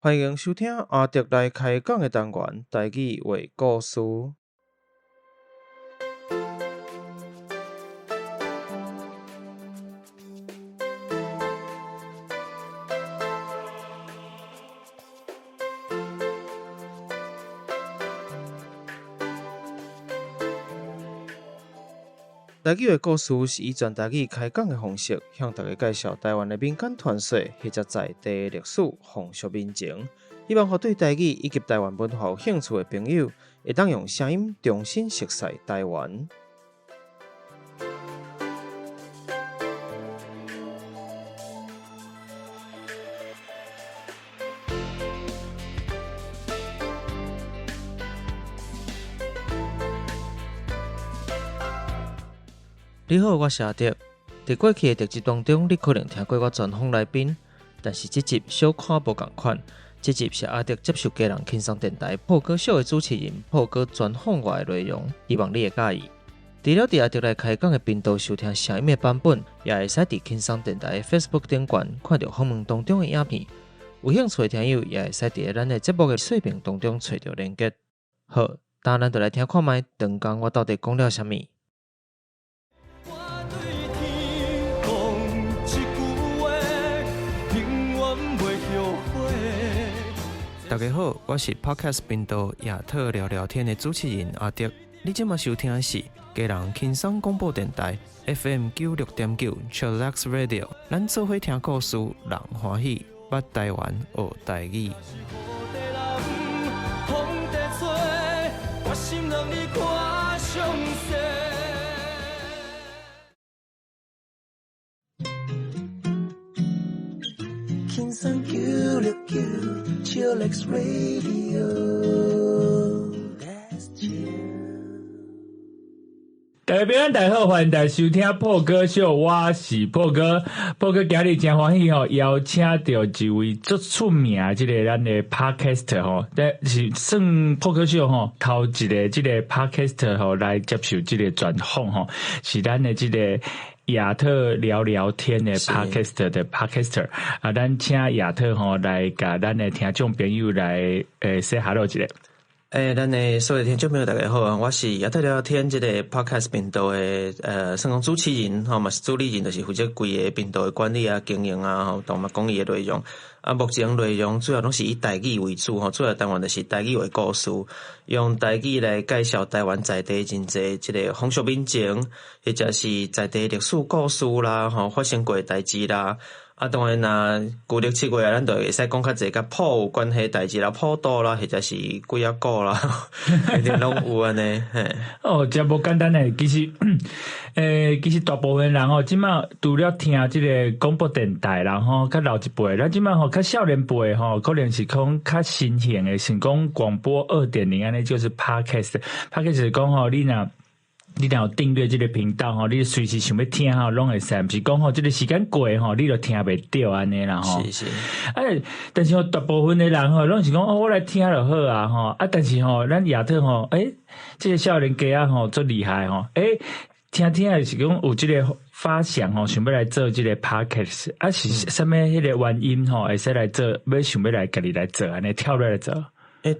歡迎收聽阿德來開講的單元，台語話故事。台語話故事是以全台語開講的方式，向大家介紹台灣的民間傳說或者在地歷史、風俗民情。希望予對台語以及台灣文化有興趣的朋友，會當用聲音重新熟悉台灣。你好，我是阿德。佇過去的特輯當中，你可能聽過我專訪來賓，但是這集小可無仝款。這集是阿德接受家人輕鬆電台破哥秀的主持人破哥專訪我的內容，希望你會佮意。除了佇阿德來開講的頻道收聽聲音的版本，也會使佇輕鬆電台的 Facebook 頂懸看著訪問當中的影片。有興趣的聽友也會使佇咱的節目的說明當中揣著連結。好，今咱就來聽看覓，當工我到底講了啥物。大家好，我是 Podcast 頻道亞特聊聊天的主持人阿德。你這馬收聽的是家人輕鬆廣播電台 FM 96.9 Chillax Radio。咱做伙聽故事，人歡喜，捌台灣，學台語。輕鬆969 Chillax Radio。大家平安，大家好，歡迎大家收聽破哥秀，我是破哥。破哥今日真歡喜吼，邀請著一位足出名的這个咱的 Podcaster 吼，但是算破哥秀吼，頭一个這个 Podcaster 吼來接受這个專訪吼，是咱的這个亞特聊聊天的 Podcaster 的 Podcaster 啊，咱請亞特吼來共咱的聽眾朋友來say hello 一下。咱的所有聽眾朋友大家好啊，我是亞特聊聊天這個 Podcast 頻道的，算講主持人吼，嘛是主理人，就是負責規个頻道的管理啊、經營啊，吼，同埋講伊的內容。啊，目前內容主要攏是以台語為主吼，主要單元就是台語話故事，用台語來介紹台灣在地真濟這个風俗民情，或者是在地歷史故事啦，吼，發生過的代誌啦。啊，當然若舊曆七月啊，咱就會使講較濟佮普有關係代誌啦、普渡啦，或者是鬼仔古啦，一定攏有按呢。嘿。哦，真無簡單欸，其實，其實大部分人吼，這馬除了聽這个廣播電台啦吼，較老一輩，咱這馬吼較少年輩吼，可能是講較新型的，像講廣播2.0按呢，就是 Podcast，Podcast 是講吼，你若有訂閱這个頻道吼，你隨時想欲聽吼，攏會使，毋是講吼，這个時間過吼，你就聽袂著按呢啦吼。是是。但是吼，大部分的人吼，攏是講哦，我來聽就好啊吼。啊，但是吼，咱亞特吼，這个少年家仔吼，足厲害吼。聽聽是講有這个發想吼，想欲來做這个 podcast，啊是啥物彼个原因吼，會使來做，欲想欲來家己來做，按呢跳落來做。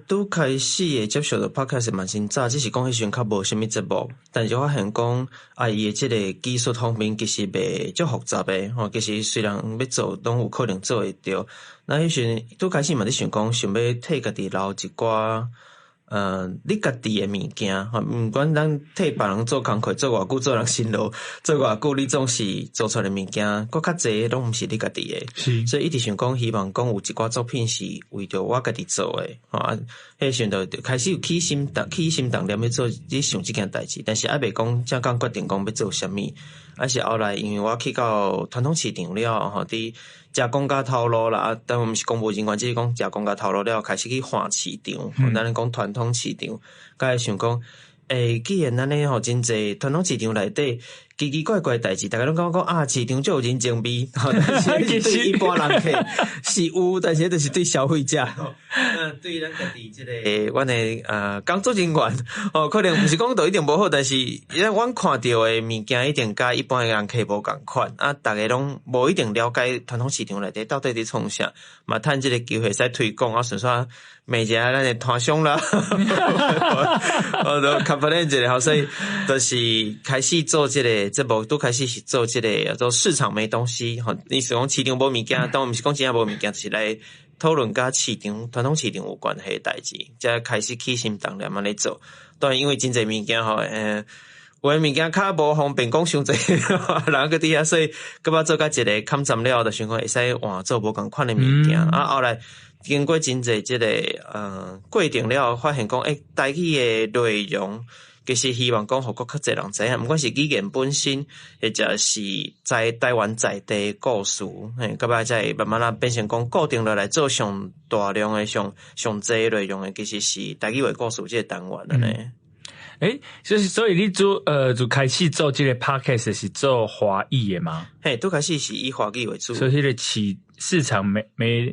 拄開始會接受著 Podcast 嘛真早，只是講彼時陣較無啥物節目，但是發現講，啊，伊的這个技術方面其實袂足複雜的吼，其實雖然欲做，攏有可能做會著。那彼時陣拄開始嘛，咧想講，想欲替家己留一寡，你家己的物件，吼，毋管咱替別人做工課做偌久，做人辛勞，做偌久，你總是做出來的物件，閣較濟攏毋是你家己的。所以一直想講，希望講有一寡作品是為著我家己做的，吼，啊，彼時陣就開始有起心動，起心動念欲做，咧想這件代誌，但是猶未講正講決定講欲做啥物。啊是後來因為我去到傳統市場了，吼，佇食公家頭路啦，啊，當然毋是公務人員，只是講食公家頭路了，開始去看市場，咱咧講傳統市場，才會想講，既然按呢吼，真濟傳統市場內底奇奇怪怪代誌，大家攏感覺講啊，市場足有人情味，但是對一般人客是有，但是就是對消費者，對咱家己這个，阮的工作人員，哦，可能毋是講就一定無好，但是因為阮看著的物件一定佮一般的人客無仝款，啊，逐家攏無一定了解傳統市場內底到底佇創啥，嘛趁這个機會使推廣啊，順紲罵一下咱的攤商啦，我都 complain 一下，所以就是開始做這個節目，拄開始是做這个做市場沒東西，吼，你是講市場無物件，當然毋是講真正無物件，就是來討論佮市場傳統市場有關係的代誌，才開始起心動念按呢做。當然，因為真濟物件吼，有的物件較無方便講傷濟，人閣佇遐，所以閣捌做甲一个坎站了後，就想講會使換做無仝款的物件。啊，後來經過真濟這个過程了後，發現講，台語的內容其實希望講予閣較濟人知影，毋管是語言本身，或者是在台灣在地的故事，嘿，到尾才會慢慢仔變成講固定落來做上大量的、上上濟內容的，其實是台語話故事這个單元按呢。所以你做就開始做這个 podcast 是做華語的嗎？嘿，拄開始是以華語為主。所以彼个市場沒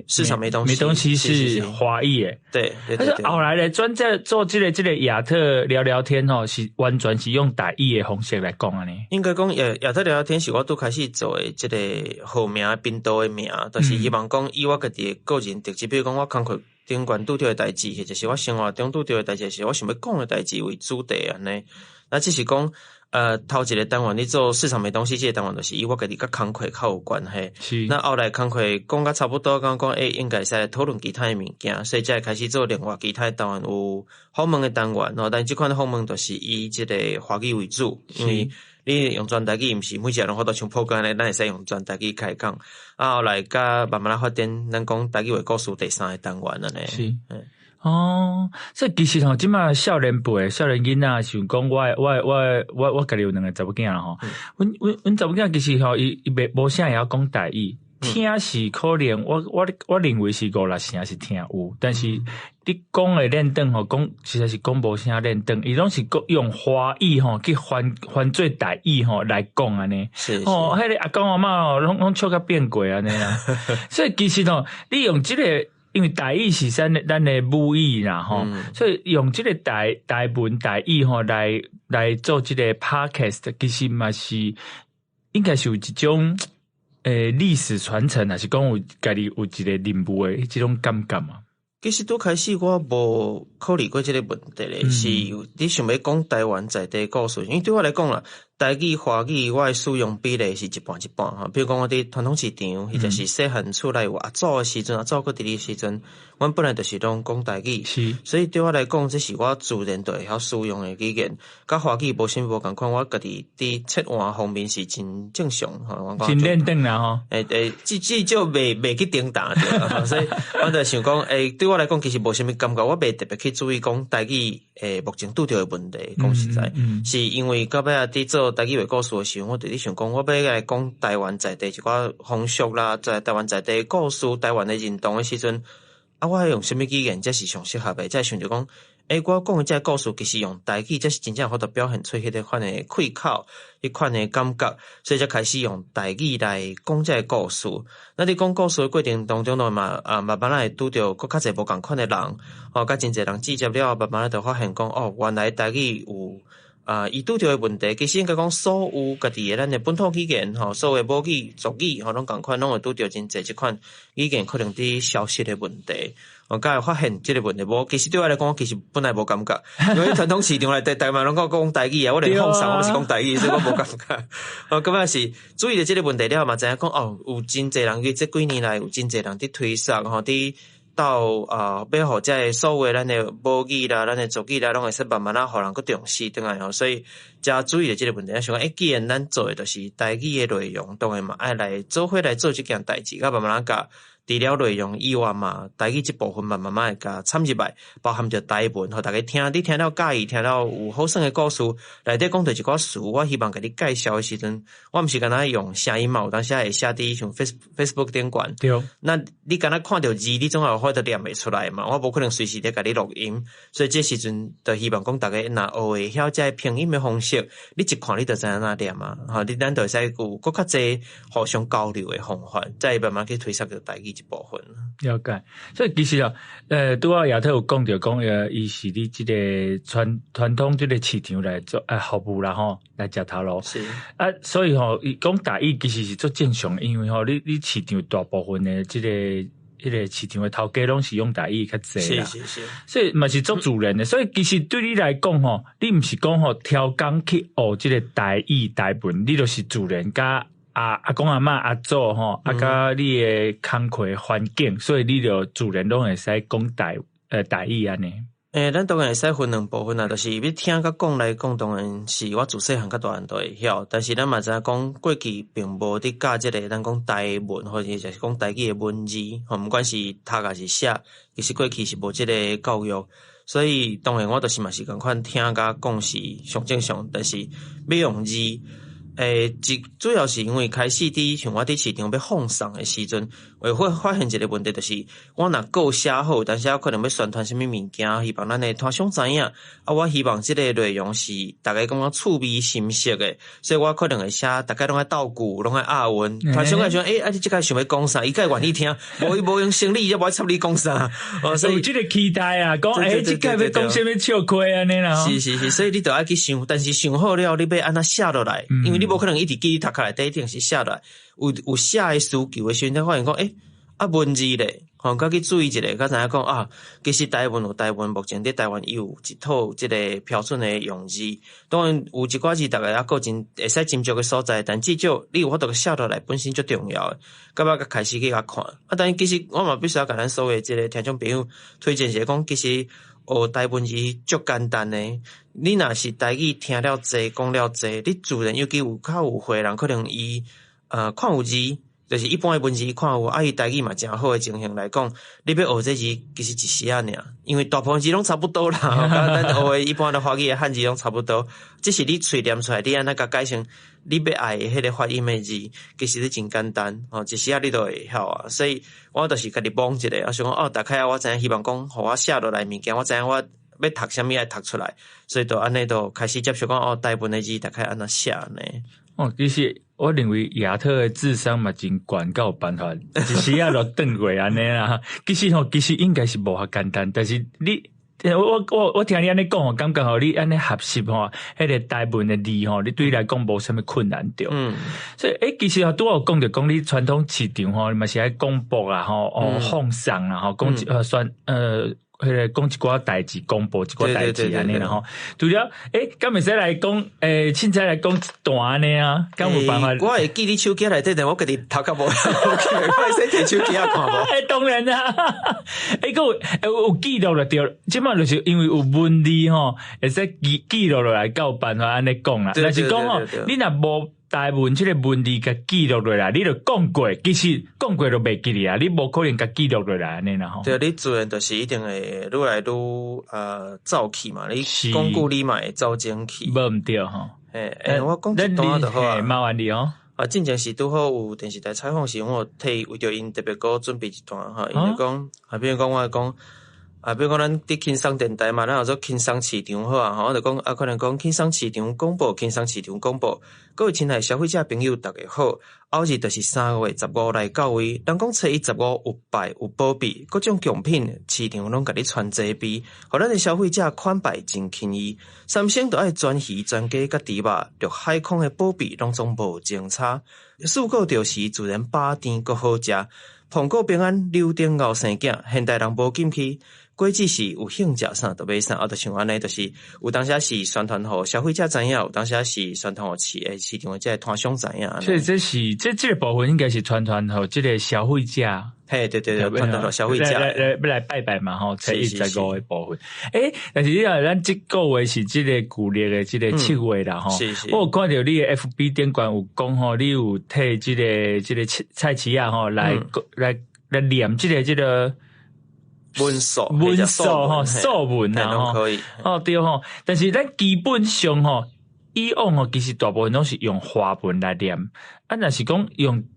市場沒東西，沒東西是華語的。對，但是後來咧轉這做這个亞特聊聊天吼，是完全是用台語的方式來講按呢。應該講亞特聊聊天是我拄開始做的這个號名頻道的名，就是希望講以我家己的個人特質，比如講我工課頂懸拄著的代誌，或者是我生活中拄著的代誌，是我想欲講的代誌為主題按呢。那只是講，頭一个單元你做市場沒東西，這个單元就是以我家己佮工課較有關係。那後來工課講甲差不多，講講應該會使來討論其他的物件，所以才會開始做另外其他的單元，有訪問的單元。吼，但這款訪問就是以這个華語為主，因為你用全台語，毋是每一个人有法度像破關咧，咱會使用全台語開講。啊，後來佮慢慢仔發展，咱講台語話故事第三个單元按呢。哦，所以其實吼，這馬少年輩、少年囡仔，像講我家己有兩个查某囝啦吼。阮查某囝其實吼，伊袂無啥會曉講台語，聽是可能我認為是五六成是聽有，但是你講的輪轉吼，講實在是講無啥輪轉，伊攏是閣用華語吼去翻做台語吼來講按呢。哦，彼个阿公阿嬤吼，攏笑甲變過按呢啦。所以其實吼，你用這个，因為台語是咱的母語啦吼，所以用這个台文台語吼來做這个 podcast，其實嘛是應該是有一種歷史傳承，還是講有家己有一个任務的這種感覺嘛？其實拄開始我無考慮過這个問題咧，是你想欲講台灣在地故事，因為對我來講啦，台語、華語我的使用比例是一半一半吼。比如講我佇傳統市場，或者是細漢厝內有阿祖的時陣，阿祖閣佇咧時陣，阮本來就是攏講台語，所以對我來講，這是我自然就會曉使用的語言。佮華語無啥物無仝款，我家己佇切換方面是真正常吼。真輪轉啦吼。至少袂去頂彈對，所以我就想講，對我來講其實無啥物感覺，我袂特別去注意講台語目前拄著的問題。講實在，是因為到尾仔佇做台語話故事的時陣，我就佇想講，我欲來講台灣在地一寡風俗啦，在台灣在地的故事、台灣的認同的時陣，啊，我用啥物語言才是上適合的？才會想著講，我講的這个故事其實用台語才是真正有法度表現出彼个款的氣口，彼款的感覺，所以才開始用台語來講這个故事。那你講故事的過程當中，嘛啊慢慢仔會拄著閣較濟無仝款的人，哦，佮真濟人接觸了後，慢慢仔就發現講，哦，原來台語有伊拄著的問題，其實應該講所有家己的咱的本土語言吼，所有的母語、族語吼，攏仝款，攏會拄著真濟這款語言可能佇消失的問題。我才會發現這个問題，無其實對我來講，其實本來無感覺，因為傳統市場內底，逐嘛攏講台語啊，我連放送我嘛是講台語，所以我無感覺。哦，感覺是注意著這个問題了後，嘛知影講哦，有真濟人佇這幾年來有真濟人佇推捒吼，佇鬥欲予這个所謂咱的母語啦、咱的族語啦，攏會使慢慢仔予人閣重視轉來吼，所以才注意著這个問題。想講，既然咱做的就是台語的內容，當然嘛愛來做伙來做這件代誌，佮慢慢仔共除了內容以外嘛，台語這部分嘛慢慢會共摻入來，包含著台文，予逐家聽。你聽了佮意，聽了有好耍的故事，內底講著一寡詞，我希望共你介紹的時陣，我毋是干焦用聲音嘛，有當時會寫佇像 Facebook 頂懸。那你干焦看著字，你總會有法度念會出來嘛？我無可能隨時咧共你錄音，所以這時陣就希望講逐家若學會曉這个拼音的方式，你一看你就知影按怎念啊！吼，你咱就會使有閣較濟互相交流的方法，再慢慢去推捒著台語。一部分。了解，所以其實啊，拄仔亞特有講著講，伊是佇這个傳統這个市場來做服務啦吼，來食頭路。是。啊，所以吼，伊講台語其實是足正常，因為吼，你市場大部分的這个彼个市場的頭家攏是用台語較濟啦。所以嘛是足自然的，所以其實對你來講吼，你毋是講吼挑工去學這个台語台文，你就是自然佮阿公阿嬤阿祖吼，啊佮你的工課環境，所以你就自然攏會使講台語按呢。咱當然會使分兩部分啦，就是欲聽佮講來講，當然是我自細漢到大漢都會曉，但是咱嘛知影講過去並無佇教這个咱講台文或者就是講台語的文字，吼，毋管是讀抑是寫，其實過去是無這个教育，所以當然我就是嘛是仝款聽佮講是上正常，但是欲用字。一主要是因為開始佇像我佇市場欲放送的時陣，會發現一个問題，就是我若稿寫好，但是可能欲宣傳啥物物件，希望咱的攤商知影，啊，我希望這个內容是逐家感覺趣味深色的，所以我可能會寫，逐家攏愛鬥句，攏愛押韻。攤商會想，啊，你這擺想欲講啥？伊才會願意聽，無伊無用生理，伊無愛插你講啥。哦，所以有這个期待啊，講這擺欲講啥物笑話按呢啦。是是是，所以你著愛去想，但是想好了，你欲按怎寫落來？因為你無可能一直記讀殼內底，一定是寫落來。有寫的需求的時陣，才發現講，啊文字咧，吼，閣去注意一下，才知影講啊，其實台文有台文，目前佇台灣伊有一套這个標準的用字。當然有一寡字，逐家猶閣真會使斟酌的所在，但至少你有法度寫落來，本身足重要的。到尾閣開始去共看。啊，但是其實我嘛必須要共咱所有這个聽眾朋友推薦一下，講其實學台文字足簡單的。你若是台語聽了濟，講了濟，你自然尤其有較有歲人，可能伊看有字，就是一般的文字看有，啊伊台語嘛誠好的情形來講，你欲學這字其實一時仔爾，因為大部分字攏差不多啦，佮咱學的一般的華語的漢字攏差不多，只是你喙念出來，你按怎共改成你欲愛的彼个發音的字，其實你真簡單，吼，一時仔你就會曉啊。所以我就是家己摸一下，啊想講哦，大概我知影希望講，予我寫落來物件，我知影我欲讀啥物愛讀出來，所以就按呢就開始接觸講哦，台文的字大概按怎寫呢？哦，其實我認為亞特的智商嘛真懸，閣有辦法一時仔就轉過按呢啦。其實吼，其實應該是無遐簡單，但是你我聽你按呢講吼，感覺吼你按呢學習吼，彼个台文的字吼，你對你來講無啥物困難著。所以其實吼，拄仔有講著講你傳統市場吼，嘛是愛廣播啊吼，哦放送啊吼，講一算彼个講一寡代誌，公布一寡代誌按呢啦吼。除了敢會使來講，凊彩來講一段按呢啊？敢有辦法？我會記佇手機內底，但我家己頭殼無，我會使提手機仔看無？當然啦，閣有記錄就對，這擺就是因為有文字吼，會使記錄落來，才有辦法按呢講啦。若是講吼，你若無台文這个文字共記錄落來，你就講過，其實講過就袂記得啊，你無可能共記錄落來按呢啦吼。對，你自然就是一定會愈來愈走去嘛，你講久你嘛會走精去。無毋對吼。我講一段就好啊。麻煩你哦。啊，進前是拄好有電視台採訪時，我有替為著𪜶特別閣準備一段吼，𪜶就講，啊，比如講我講，啊，比如講咱佇輕鬆電台嘛，咱有做輕鬆市場好啊，吼，我就講啊，可能講輕鬆市場廣播，輕鬆市場廣播，各位親愛消費者朋友，逐家好，後日就是3月15來到位，人講初一十五有拜有保庇，各種貢品市場攏共你傳齊備，予咱的消費者款待真輕易。三星就愛全魚全雞佮豬肉，陸海空的保庇攏總無相差。四果著時自然飽甜閣好食，膨果平安，柳丁𠢕生囝，現代人無禁忌。果子是有興食啥就買啥，啊，就像按呢，就是有當時是宣傳予消費者知影，有當時是宣傳予市場的這个攤商知影。所以這是這個部分應該是宣傳予這个消費者。嘿，對對對，宣傳予消費者。來來拜拜嘛吼，初一十五的部分。但是你若咱這個月是這个舊曆的這个7月啦吼。是是。我有看著你的 FB 頂懸有講吼，你有替這个這个菜市仔吼來念這个這个。文素，文素吼，素文啊吼，哦對吼，但是咱基本上吼，以往吼，其實大部分攏是用華文來念，啊，若是講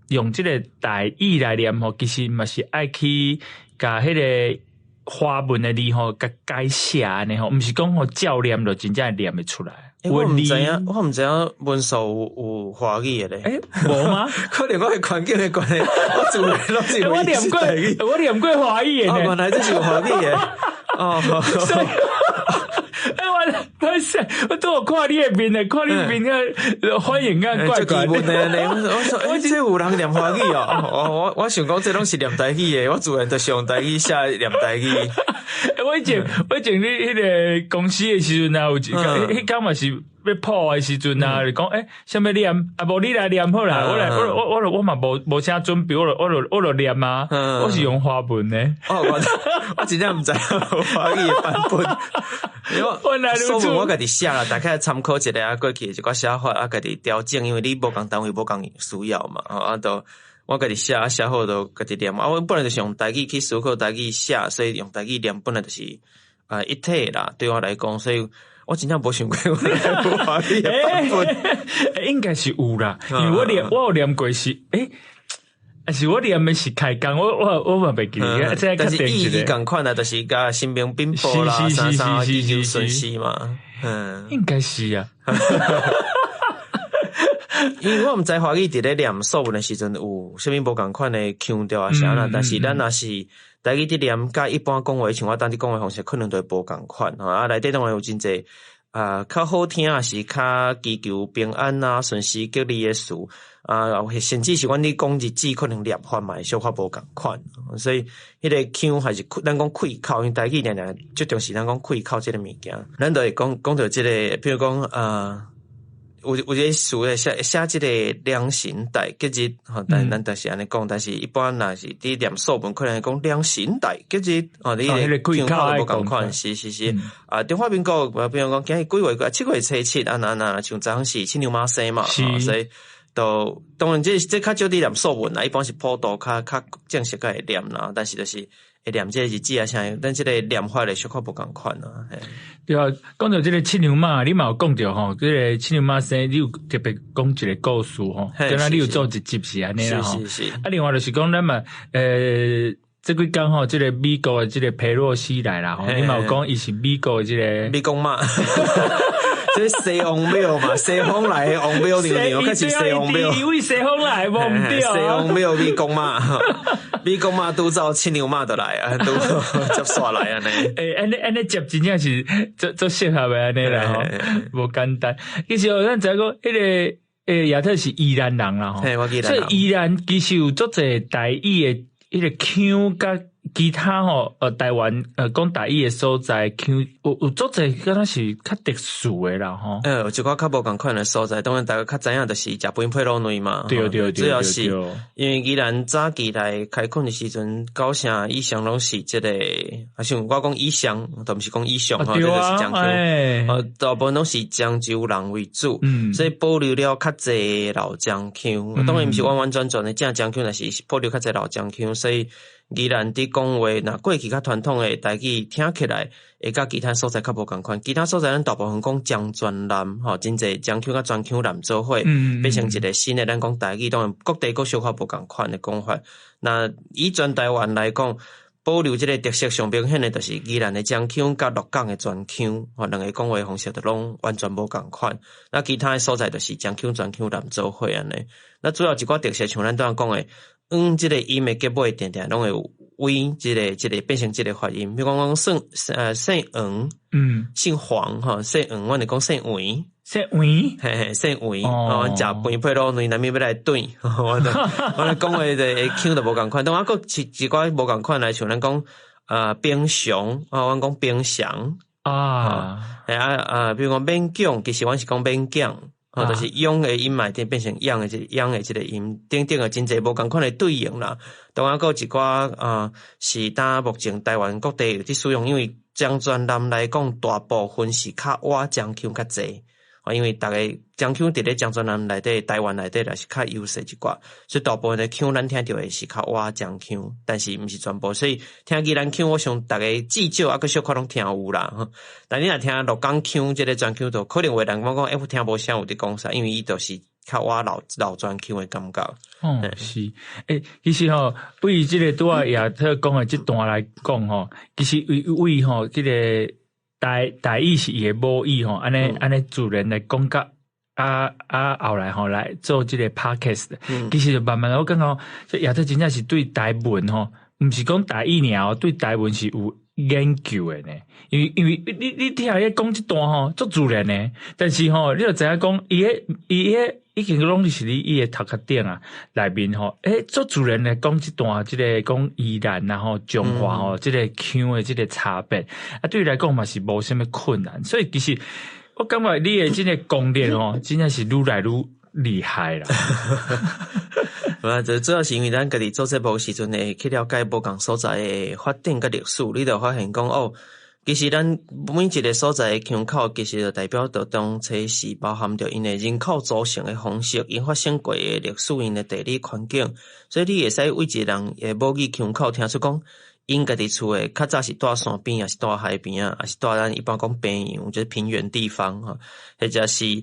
用這个台語來念吼，其實嘛是愛去共彼个華文的字吼，共改寫按呢吼，毋是講吼照念就真正會念會出來。欸，我毋知影，我毋知影文素有華語的咧。欸，無嗎？可能我的環境的關係，我自然攏是我念過，我念過華語的。哦，原來這是有華語的。哦，所以，欸，我我是我拄有看你的面咧，看你面啊，反應啊怪怪的。我說，欸，這有人念華語哦。我想講這攏是念台語的，我自然就是用台語寫念台語。我以前你彼个公司的時陣啊，有一彼工嘛是欲譜的時陣啊，就講欸，啥物念啊？無你來念好啦，我來，我我我我嘛無啥準備，我就念啊，我是用華文的。哦，我真正毋知華語的版本。因為素文我家己寫啦，大概參考一下啊，過去的一寡寫法啊，家己調整，因為你無仝單位無仝需要嘛，啊，都我家己寫啊，寫好就家己念啊。我本來就是用台語去思考，台語寫，所以用台語念本來就是啊一體啦。對我來講，所以我真正無想過有華語的版本。應該是有啦，因為我有念過是，欸，還是我念的是開講，我嘛袂記得。但是意義仝款啊，就是佮神明稟報啦，啥啥祈求順遂嘛。嗯，應該是啊。因為我毋知華語佇咧念素文的時陣有啥物無仝款的腔調啊啥啦，但是咱若是台語佇念，佮一般講話，像我當佇講話方式，可能就會無仝款吼。啊，內底當然有真濟啊，較好聽啊，是較祈求平安啊、順遂吉利的詞啊，甚至是阮咧講日子，可能念法嘛會小可無仝款，所以彼个腔還是咱講開口，因為台語定定最重視咱講開口這个物件，咱就會講講著這个，比如講啊。有一个詞咧寫寫這个良辰大吉日，吼，但咱就是按呢講，但是一般若是佇念素文，可能講良辰大吉日，哦，你个腔口無仝款，是是是，啊，中華民國，比如講今日幾月7月初7，啊那那像昨昏是七娘媽生嘛，所以都當然這較少佇念素文啦，一般是普渡較正式較會念啦，但是就是會念這个日子啊，啥，咱這个念法咧小可無仝款啊。對啊，講著這个七娘媽，你嘛有講著吼，這个七娘媽生，你有特別講一个故事吼，敢若你有做一集是按呢啦吼。是是是。啊，另外就是講咱嘛，這幾工吼，這个美國的這个裴洛西來啦吼，你嘛有講伊是美國的這个美國媽。這西王廟嘛，西方來的王廟娘娘，開始西王廟。伊為西方來，無毋對。西王廟美國媽，美國媽拄走七娘媽就來啊，拄接煞來按呢。欸，按呢按呢接真正是足足適合的按呢啦吼，無簡單。其實咱知影講，彼个亞特是宜蘭人啦吼，所以宜蘭其實有足濟台語的彼个腔佮其他吼，台灣講台語的所在腔有足濟，敢若是較特殊的啦吼。有一寡較無仝款的所在，當然大家較知影就是食飯配滷卵嘛。對對對，主要是因為宜蘭早期來開墾的時陣，九成以上攏是這個，啊像我講以上，都毋是講以上吼，這就是漳腔，大部分攏是漳州人為主，所以保留了較濟老漳腔。當然毋是完完全全的正漳腔，但是保留較濟老漳腔，所以。宜蘭佇講話，若過去較傳統的台語聽起來，會佮其他所在較無仝款。其他所在咱大部分講漳泉南，吼，真濟漳腔佮泉腔南做伙，變成一个新的咱講台語。當然各地閣小可無仝款的講法。那以全台灣來講，保留這个特色上明顯的，就是宜蘭的漳腔佮鹿港的泉腔，吼，兩个講話方式都攏完全無仝款。那其他的所在就是漳腔、泉腔南做伙按呢。那主要一寡特色，像咱拄仔講的。嗯，這个音的結尾定定攏會有微，這個變成這个發音。比如講，講姓姓黃，姓黃吼，姓黃，阮會講姓黃，姓黃，嘿嘿，姓黃。哦，阮食飯配滷卵，難免欲來轉。我講話的腔就無仝款，當然閣一寡無仝款來，像咱講平常，啊，阮講平常啊，嘿啊啊，比如講勉強，其實阮是講勉強。哦，就是勇的音嘛，變成樣的這個樣的這个音，等等的真濟無仝款的對應啦。當然，閣有一寡啊，是當目前台灣各地有佇使用，因為漳泉南來講，大部分是較倚漳腔較濟。啊，因為逐个漳腔佇咧漳泉南內底，台灣內底也是較優勢一寡，所以大部分的腔咱聽著的是較倚漳腔，但是毋是全部，所以聽宜蘭腔，我想逐个至少猶閣小可攏聽有啦。但你若聽鹿港腔，這个泉腔，就可能有人講講，欸，我聽無啥有佇講啥，因為伊就是較倚老老泉腔的感覺。哦，是，欸，其實吼，對這个拄仔亞特講的這段來講吼，其實為為吼這个。台語是伊的母語吼，按呢按呢自然來講甲啊後來吼來做這個 podcast，其實就慢慢我感覺，這亞特真正是對台文吼，毋是講台語爾，對台文是有研究的呢。因為你聽伊講這段吼，足自然的，但是吼，你就知影講，伊彼已經攏是佇伊的頭殼頂啊內面吼，足自然的講這段，這個講宜蘭啊吼、彰化吼，這個腔的這個差別，啊，對伊來講嘛是無啥物困難，所以其實我感覺你的這個功力吼，真正是愈來愈厲害啦。無，就主要是因為咱家己做節目時陣會去了解無仝所在的發展佮歷史，你就發現講哦，其實咱每一個所在的腔口，其實就代表著當初是包含著𪜶的人口組成的方式，𪜶發生過的歷史，𪜶的地理環境，所以你會使對一個人的母語腔口聽出講，𪜶家己厝的較早是蹛山邊，抑是蹛海邊仔，抑是蹛咱一般講平洋，就是平原地方吼，或者是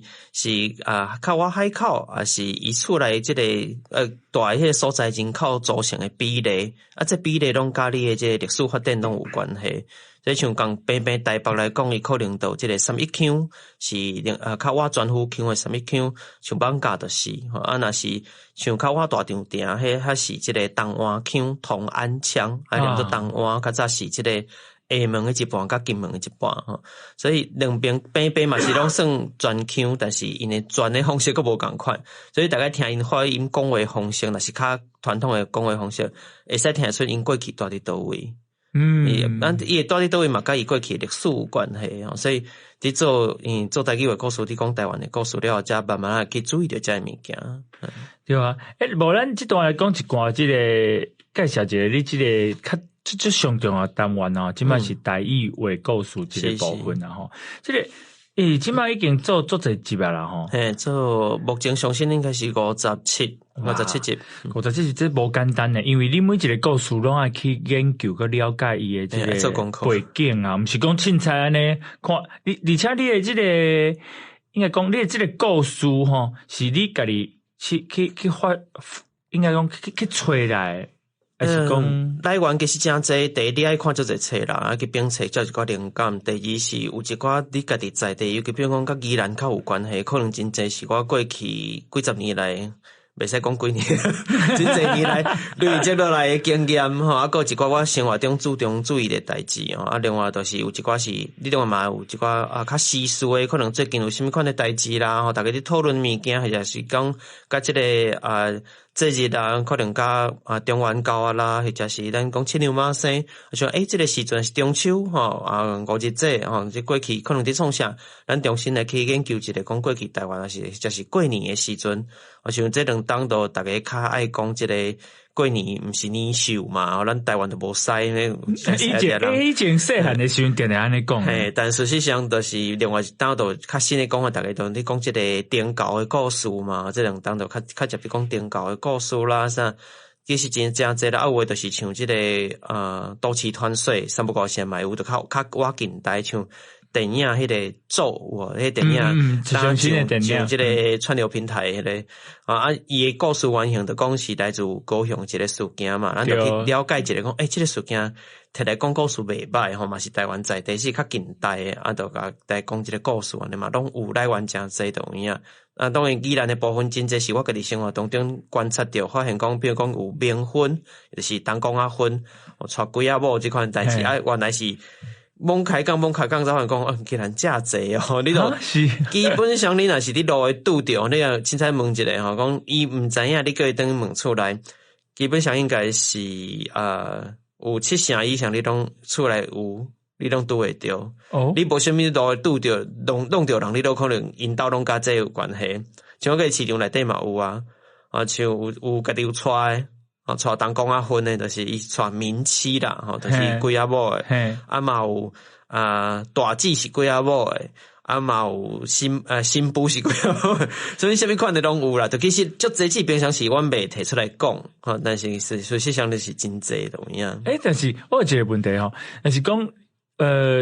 啊較倚海口，抑是伊厝內這個蹛彼個所在人口組成的比例，啊，這比例攏佮你的這個歷史發展攏有關係。所以像講平平台北來講，伊可能就有這個三一腔是較倚全湖腔的三一腔，像艋舺就是，啊，若是像較倚大稻埕，彼較是這個東灣腔、同安腔，啊，連做東灣較早是這個廈門的一半，佮金門的一半吼。所以兩邊平平嘛是攏算全腔，但是𪜶的轉的方式閣無仝款，所以大概聽𪜶發音講話方式，若是較傳統的講話方式，會使聽得出𪜶過去蹛佇佗位。咱伊會蹛佇佗位嘛，佮伊過去歷史有關係吼，所以佇做台語話故事，佇講台灣的故事了後，才慢慢仔去注意著這个物件。對啊，無咱這段來講一寡這個介紹一下你這個較這上重要的單元哦，這擺是台語話故事這個部分啊吼，這個這擺已經做足濟集啊啦吼。嘿，做目前上新應該是57集。 57集這無簡單的，因為你每一個故事攏愛去研究佮了解伊的這個背景啊，毋是講凊彩按呢看。你而且你的這個應該講你的這個故事吼，是你家己去發，應該講去揣來。還是講來源其實誠濟，第一你愛看足濟冊啦，啊去編冊才有一寡靈感。第二是有一寡你家己在地，尤其比如講佮宜蘭較有關係，可能真濟是我過去幾十年來，袂使講幾年，真濟年來累積落來的經驗吼，啊，閣有一寡我生活中注重注意的代誌吼，啊，另外就是有一寡是，你另外嘛有一寡啊較時事的，可能最近有啥物款的代誌啦，吼，大家佇討論物件，或者是講佮這個啊。節日啊，可能佮啊中元醮啊啦，或者是咱講七娘媽生，像這個時陣是中秋吼啊五日節吼，這過去可能佇創啥，咱重新來去研究一下，講過去台灣也是或者是過年的時陣，我像這兩冬都逐家較愛講這個過年，毋是年獸嘛，咱台灣都無屎。以前細漢的時陣，定定按呢講。嘿，但事實上就是另外一冬就較新的講法，逐家都佇講這個燈猴的故事嘛，這兩冬就較較捷佇講燈猴的故事啦啥。其實真誠濟啦，啊有的就是像這個都市傳說，三不五時嘛有，就較較倚近代像電影彼個咒有無？彼個電影，上新的電影，像這個串流平台彼個啊，伊的故事原型就講是來自高雄一個事件嘛，咱就去了解一下講，這個事件摕來講故事袂䆀吼，嘛是台灣在地是較近代的，啊，就共來講這個故事按呢嘛，攏有來源誠濟就有影。啊，當然宜蘭的部分真濟是我家己生活當中觀察著，發現講，比如講有冥婚，就是銅公仔婚，娶鬼仔某這款代誌，啊，原來是。猛開講猛開講，才發現講，哦，竟然遮濟哦！你都基本上你若是佇路會拄著，你若凊彩問一下吼，講伊毋知影，你叫伊轉去問厝內，基本上應該是有七成以上你攏厝內有，你攏拄會著。哦，你無啥物路會拄著，弄著人，你都可能𪜶兜攏佮這有關係。像我佇市場內底嘛有啊，啊像有家己有娶的。娶銅公仔婚的，就是伊娶冥妻啦，吼，就是鬼仔某的。啊嘛有啊大姊是鬼仔某的，啊嘛有新婦是鬼仔某的，所以啥物款的攏有啦。就其實足濟次平常時阮袂提出來講，吼，但是事實上就是真濟都有影。但是我有一個問題吼，就是講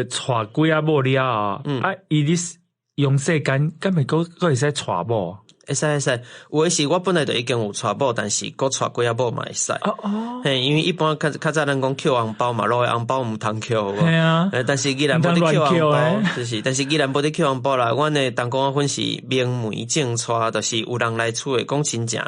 娶鬼仔某了後，啊伊佇陽世間敢會閣會使娶某？會使會使，有的是我本來就已經有娶某，但是閣娶幾仔某嘛會使。哦哦，嘿，因為一般較較早咱講抾紅包嘛，老的紅包毋通抾，嘿啊，但是宜蘭無咧抾紅包，就是，但是宜蘭無咧抾紅包啦。阮的同公仔婚是明媒正娶，就是有人來厝的講親情。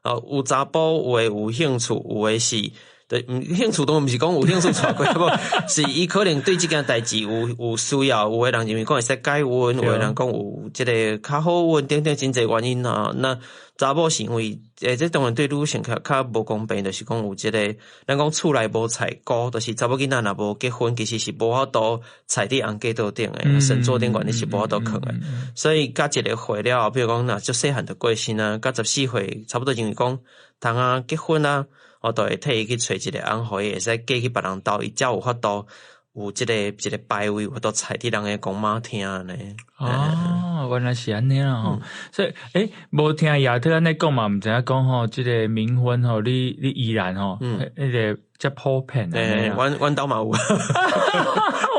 哦，有查埔有的有興趣，有的是。對，興趣當然毋是講有興趣娶幾某，是伊可能對這件代誌有需要，有的人認為講會使解運，有的人講有這个較好運，等等真濟原因啊。那查某是因為，這當然對女性較較無公平，就是講有這个，咱講厝內無菜菇，就是查某囡仔若無結婚，其實是無法度菜佇紅嫁桌頂的，神桌頂懸你是無法度囥的。所以佮一个歲了後，比如講若足細漢就過身啊，佮14歲差不多認為講通啊結婚啊。我就會替伊去揣一个翁，予伊會使嫁去別人兜，伊才有法度有這个一個牌位，有法度踩佇人的公媽廳按呢。哦，原來是按呢啦吼。所以，無聽亞特按呢講嘛，毋知影講吼，這个冥婚吼，你宜蘭吼，彼个遮普遍。阮阮兜嘛有。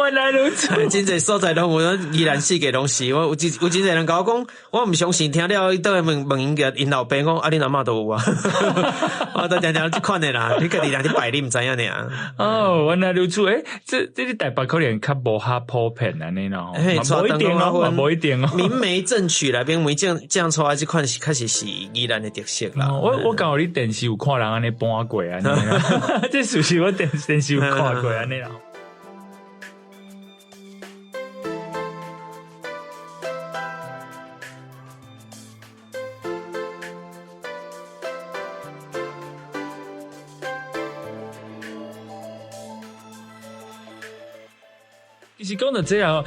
原來如此。真濟所在攏有，宜蘭四界攏是。我有真有真濟人共我講，我毋相信，聽了伊倒來問問𪜶个𪜶老爸講，啊，恁阿嬤都有啊。我都定定這款的啦，你家己人咧拜你毋知影爾。哦，原來如此。這這你台北可能較無遐普遍按呢咯。嘿，無一定哦，無一定哦。明媒正娶來，明媒正正娶這款是確實是宜蘭的特色啦。我感覺你電視有看人按呢搬過按呢，這是不是我電視有看過按呢啦？其實講到這吼，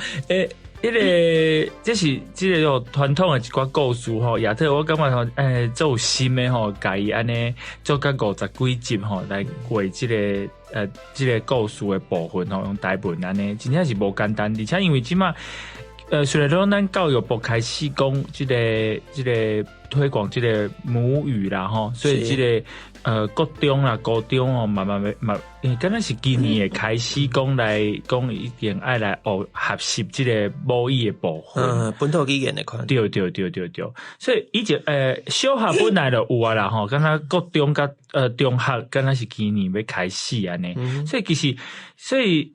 彼个這是這个傳統的一寡故事吼，亞特我感覺吼，足有心的吼，共伊按呢做甲50幾集吼，來畫這个這个故事的部分吼，用台文按呢，真正是無簡單，而且因為這馬，雖然講咱教育部開始講這个這个推廣這个母語啦吼，所以這个國中啦、高中哦，慢慢慢，敢若是今年會開始講來講，一定愛來學習這个母語的部分。本土語言的款。對對對對對，所以以前小學本來就有啊啦吼，敢若國中佮中學敢若是今年欲開始按呢。所以其實，所以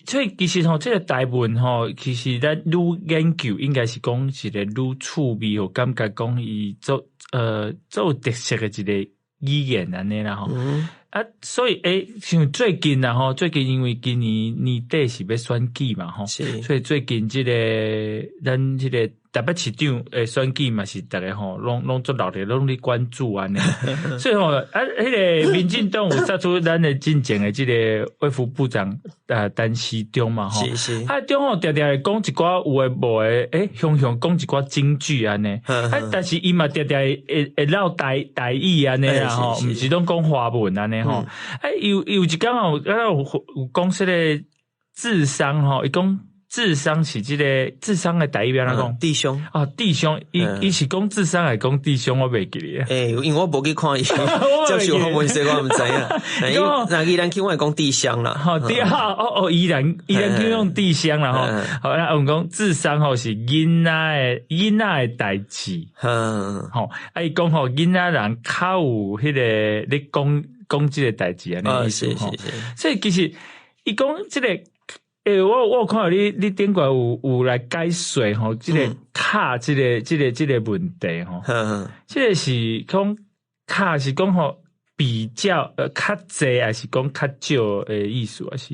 所以其實吼，這个台文吼，其實咱愈研究，應該是講一个愈趣味，予感覺講伊做做有特色的一个語言按呢啦吼。啊，所以像最近啦吼，最近因為今年年底是欲選舉嘛吼，所以最近這个咱這个台北市長的選舉嘛是逐家吼，攏足熱烈，攏咧關注按呢。所以吼，啊，彼个民進黨有殺出咱的進前的這个衛福部長陳時中嘛吼。是是。啊，中吼定定會講一寡有的無的，雄雄講一寡金句按呢。啊，但是伊嘛定定會落台語按呢啦吼，毋是攏講華文按呢吼。啊，有一工吼，有講這个智商吼，伊講。智商是這个智商的台語欲按怎講？弟兄啊，弟兄，伊是講智商還是講弟兄？我袂記咧。因為我無去看伊接受訪問時，我毋知影。那宜蘭腔我會講弟兄啦。好，弟哦哦，宜蘭腔用弟兄啦吼。好，那阮講智商吼是囡仔的代誌。吼，啊伊講吼囡仔人較有彼个咧講這个代誌按呢意思吼。所以其實伊講這个。我有看到你頂懸有來解說吼，這个卡這个這个這个問題吼，這个是講卡是講吼比較較濟，還是講較少的意思，還是？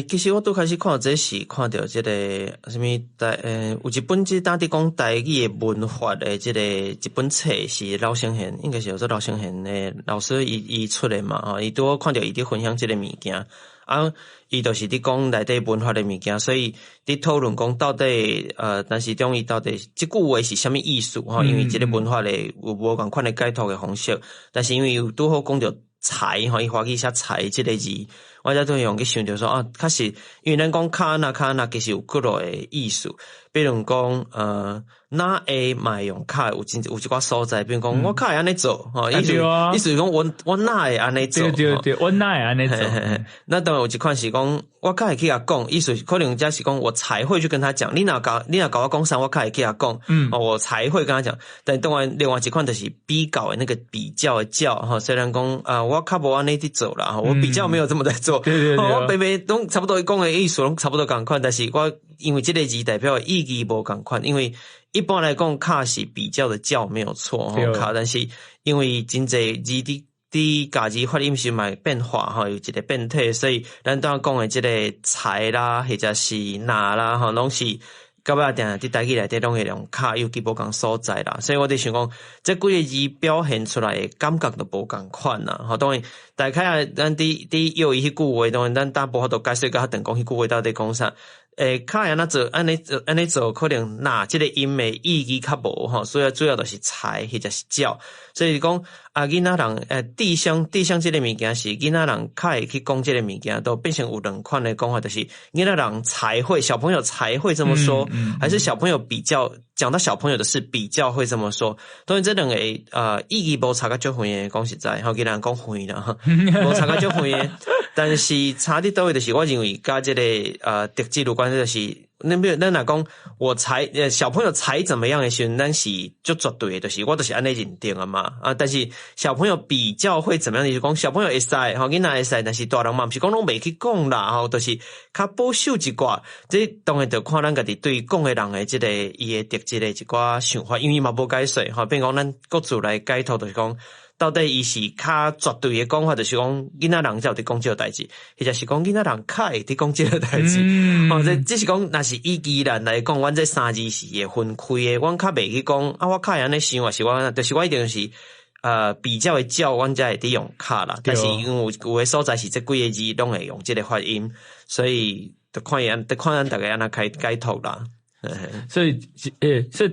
其實我拄開始看這是看著這个啥物台有一本這當佇講台語的文法的這个一本冊是老生賢，應該是叫做老生賢的老師伊出的嘛吼，伊拄好看著伊佇分享這个物件。啊，伊就是佇講內底文化的物件，所以佇討論講到底，陳時中伊到底這句話是啥物意思吼？因為這个文化的有無仝款的解讀的方式，但是因為有拄好講著才吼，伊華語寫才這个字，我才突然去想著說啊，確實，因為咱講較按怎較按怎，其實有幾落个意思，比如講，若會嘛會用較有真有一寡所在，比如講我較會按呢做，吼，意思啊意思講我若會按呢做？對對對，我若會按呢做？那當然有一款是講，我較會去共講，意思可能這是講我才會去跟他講。你若共我講啥，我較會去共講，哦，我才會跟他講。但當然另外一款就是比較的那個比較的較，吼，雖然講啊，我較無按呢佇做啦，我比較沒有這麼在做，我平平攏差不多講的意思攏差不多仝款，但是我因為這個字代表的意義無仝款，因為一般來講，較是比較的較沒有錯，吼，較，但是因為真濟字佇家字發音時嘛會變化，吼，有一個變體，所以咱拄仔講的這個才啦，或者是若啦，吼，攏是到尾定佇台語內底攏會用較，尤其無仝所在啦。所以我佇想講，這幾個字表現出來的感覺都無仝款啦。吼，當然，大概啊，咱佇用伊彼句話，當然咱擔無法度解釋較長講彼句話到底講啥。較會按怎做，按呢做，按呢做，可能若這個音的意義較無吼，所以主要就是才或者是較。所以講啊，囡仔人智商智商這個物件是囡仔人較會去講這個物件，都變成有兩款的講法，就是囡仔人才會，小朋友才會這麼說，還是小朋友比較講到小朋友的事比較會這麼說。當然這兩個意義無差甲足遠的，講實在，吼，囡仔人講遠啦，無差甲足遠的，但是差佇佗位就是我認為佮這個特質有關係，就是咱比如咱若講我才小朋友才怎麼樣的時陣，咱是足絕對的，就是我就是按呢認定的嘛。啊，但是小朋友比較會怎麼樣？就是講小朋友會使，吼，囡仔會使，但是大人嘛毋是講攏袂去講啦，吼，就是較保守一寡。這當然就看咱家己對講的人的這個伊的特質的一寡想法，因為伊嘛無解說，吼，變講咱各自來解讀，就是講到底伊是較絕對的講法，就是講囡仔人才有佇講這個代誌，或者是講囡仔人較會佇講這個代誌。吼，這只是講，若是以宜蘭來講，阮這三字是會分開的，阮較袂去講啊，我較會按呢想，還是我，就是我一定是比較的較，阮才會佇用較啦。但是因為有的所在是這幾個字攏會用這個發音，所以就看伊按，就看咱逐家按怎解讀啦。所以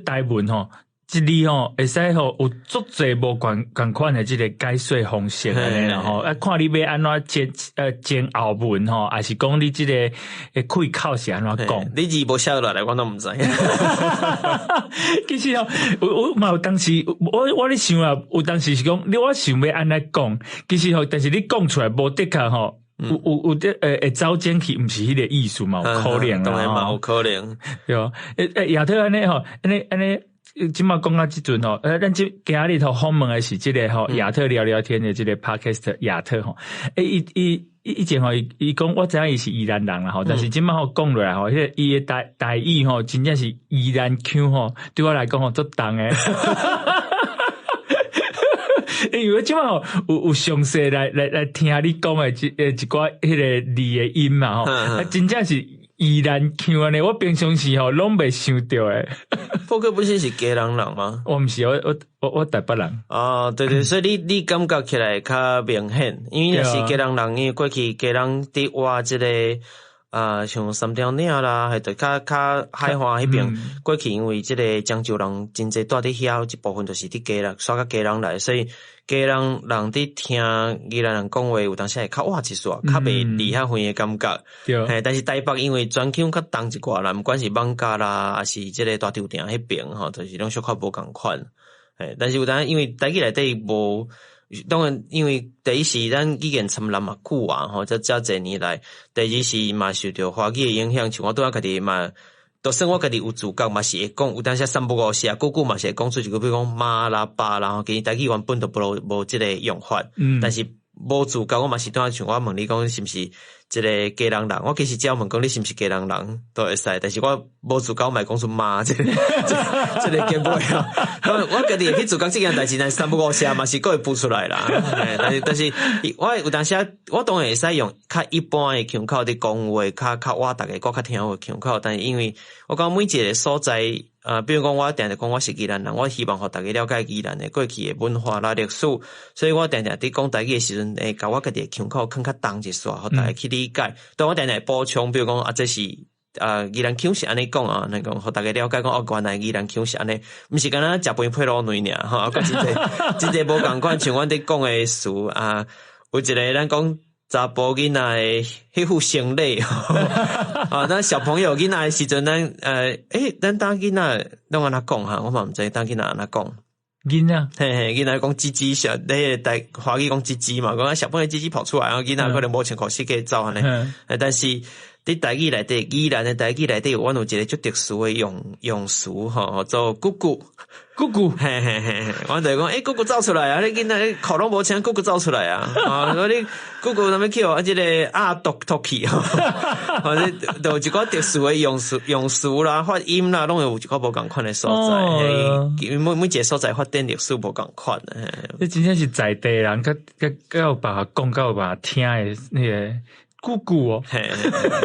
台文吼，這裡吼會使吼有足濟無仝仝款的這個解說方式按呢啦吼，啊，看你欲按怎前後文吼，還是講你這個開口是按怎講？你字無寫落來，我攏毋知。其實吼，有嘛有當時，我咧想啊，有當時是講，你我想欲按呢講，其實吼，但是你講出來無的確吼，有這會走進去，毋是彼個意思嘛，有可能當然嘛有可能。對哦，亞特按呢吼，按呢按呢。這馬講到這陣吼，咱這今日頭訪問的是這個吼亞特聊聊天的這個 podcast 亞特吼，伊伊以前吼，伊講我知影伊是宜蘭人啦吼，但是這馬吼講落來吼，彼個伊的台語吼，真正是宜蘭腔吼，對我來講吼足重的。因為這馬吼有詳細來聽你講的一寡彼個字的音嘛吼，啊，真正是宜蘭腔按呢，我平常時吼攏袂想著的。破哥不是是基隆人嗎？我毋是，我台北人。哦，對對，所以你感覺起來較明顯，因為若是基隆人，因為過去基隆佇挖這個啊，像三貂嶺啦，還是較較海岸彼邊，過去因為這個漳州人真濟住佇遐，一部分就是佇基隆，徙到基隆來，所以基隆人佇聽宜蘭人講話，有當時會較倚一絲，較袂離遐遠的感覺。嘿，但是台北因為專腔較重一寡啦，毋管是艋舺啦，還是這個大稻埕彼邊吼，就是攏小可無仝款。嘿，但是有當因為台語內底無。當然，因為第一是咱語言沉濫嘛久啊，吼，這遮濟年來，第二是嘛受著華語的影響，像我拄仔家己嘛，就算我家己有自覺嘛是會講，有當時三不五時啊，久久嘛是會講出一句，比如講媽啦、爸啦，其實台語原本就無這個用法，但是無自覺，我嘛是拄仔像我問你講是毋是這個基隆人，我其實只要問講你是毋是基隆人都會使，但是我無自覺，我嘛會講出媽這個結尾啊。我家己會去自覺這件代誌，但是三不五時嘛是閣會浮出來啦。但是我有當時我當然會使用較一般的腔口佇講話，較較我逐家閣較聽有的腔口，但是因為我感覺每一個所在，比如講我定定講我是宜蘭人，我希望予逐家了解宜蘭的過去的文化啦、歷史，所以我定定佇講台語的時陣，會共我家己的腔口囥較重一絲，予逐家去理解。當我定定會補充，比如講啊，這是宜蘭腔是按呢講啊，按呢講，予逐家了解講哦，原來宜蘭腔是按呢，毋是干焦食飯配滷卵爾，吼，啊，閣真濟真濟無仝款，像阮佇講的詞啊，有一個咱講。查埔囡仔的彼副生理，啊，咱小朋友囡仔的時陣，咱咱當囡仔攏按怎講哈？我嘛毋知當囡仔按怎講。囡仔，嘿嘿，囡仔講雞雞小，那個台華語講雞雞嘛，講小朋友雞雞跑出來，然後囡仔可能無穿褲四界走按呢。但是佇台語內底，宜蘭的台語內底，阮有一個足特殊的用詞吼，做姑姑。姑姑，嘿嘿嘿嘿，我就講，姑姑走出來啊！你囡仔褲攏無穿，姑姑走出來啊！啊，你姑姑啥物去啊？這個鴨毒脫去，或者就有一個特殊的用詞啦、發音啦，攏會有一個無仝款的所在。每一個所在發展歷史無仝款。這真正是在地人，較較較有辦法講，較有辦法聽的那個姑姑哦。嘿，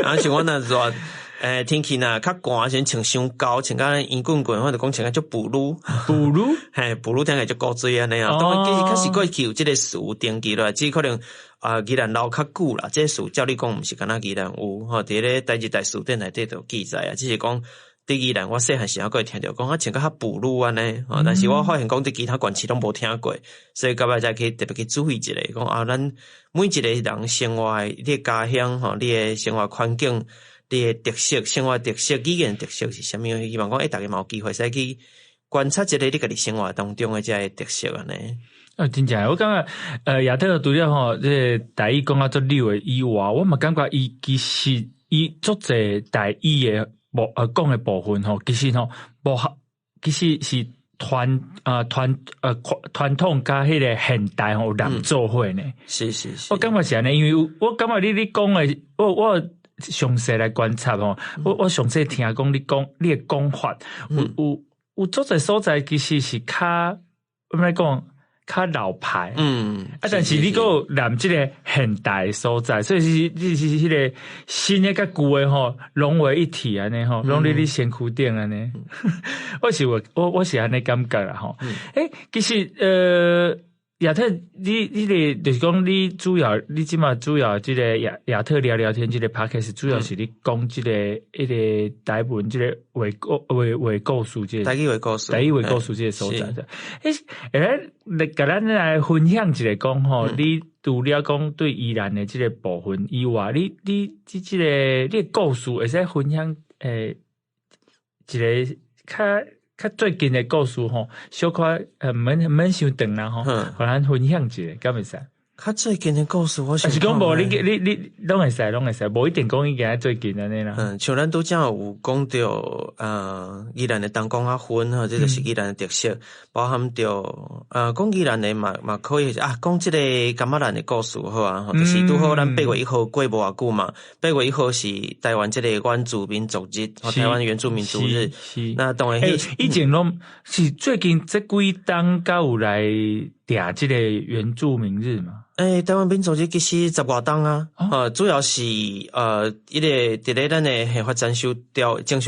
啊，像阮若熱，天氣若較寒時陣穿傷厚，穿甲圓滾滾，或者講穿甲足布魯，布魯，嘿，布魯聽起來足古錐按呢啊。當然，其實確實過去有這個詞登記落來，只可能啊，宜蘭留較久啦。這個詞照理講毋是干焦宜蘭有，吼，佇咧台日大辭典內底就有記載啊。只是講佇宜蘭，我細漢時猶閣會聽著講啊，穿甲較布魯按呢。吼，但是我發現講佇其他縣市攏無聽過，所以到尾才去特別去注意一下，講啊，咱每一個人生活的你的家鄉吼，你的生活環境。你的特色、生活特色、語言特色是啥物？希望講，逐家嘛有機會使去觀察一下你家己生活當中的這个特色按呢。啊，真正，我感覺，亞特除了吼，這个台語講甲足溜的以外，我嘛感覺伊其實伊足濟台語的講的部分吼，其實吼無其實是傳統佮彼个現代吼有糅做伙呢。是是是。我感覺是按呢，因為我感覺你講的，我詳細來觀察吼，我詳細聽講你講你的講法，有足濟所在其實是較，按怎講，較老派，啊，但是你閣有連這个現代的所在，所以是你是彼个新的佮舊的吼融為一體按呢吼，攏佇你身軀頂按呢。我是按呢感覺啦吼。其實亞特，你個就是講你主要，你這馬主要這個亞特聊聊天這個 podcast 主要是你講這個彼个台文這個話故事這個台語話故事，台語話故事這個所在的。來共咱來分享一下講吼，你除了講對宜蘭的這個部分以外，你這個你的故事會使分享一个較最近的故事吼，小可毋免傷長啦吼，予咱分享一下，敢會使？較最近的故事，我想是講無你你攏會使，攏會使，無一定講伊今最近按呢啦。嗯，像咱拄才有講著，宜蘭的東港仔粉吼，這就是宜蘭的特色，包含著講宜蘭的嘛可以啊，講這個噶瑪蘭的故事好啊，就是拄好咱8月1號過無偌久嘛，八月一號是台灣這个原住民族日，台灣原住民族日。那當然，以前攏是最近這幾冬才有來定這个原住民日嘛。台灣民族日其實十外冬啊，主要是彼个佇咧咱的憲法增修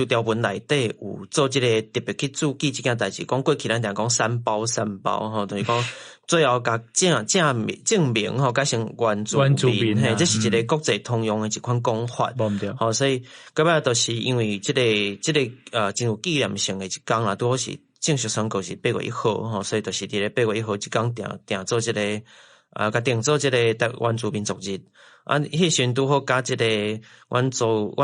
條文內底有做這个特別去注記這件代誌，講過去咱定講山胞山胞吼，就是講最後共正名吼改成原住民，嘿，這是一个國際通用的一款講法。吼，所以到尾就是因為這个真有紀念性的一工啦，拄好是正式宣告是八月一號吼，所以就是佇咧八月一號這工定做這个。啊，共定做這个台原住民族日，啊，彼時陣拄好佮這个原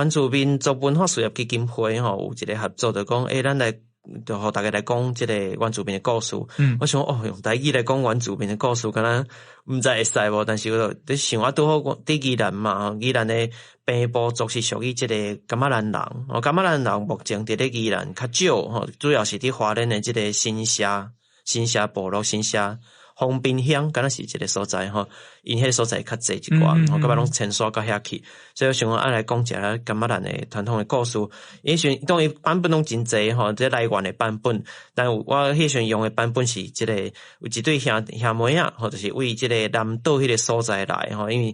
住民族文化事業基金會吼有一个合作，就講，咱來就予大家來講這个原住民的故事。我想哦，用台語來講原住民的故事，敢若毋知會使無？但是我就想啊，拄好佇宜蘭嘛，宜蘭的平埔族是屬於這个噶瑪蘭人，哦，噶瑪蘭人目前佇咧宜蘭較少吼，主要是佇花蓮的這个新社部落、新社。豐濱鄉敢若是一个所在吼，𪜶彼个所在較濟一寡，吼，到尾攏遷徙到遐去，所以我想講愛來講一下噶瑪蘭的傳統的故事。彼時陣當然版本攏真濟吼，這來源的版本，但有我彼時陣用的版本是這个有一對兄妹仔，吼，就是為這个南島彼个所在來吼，因為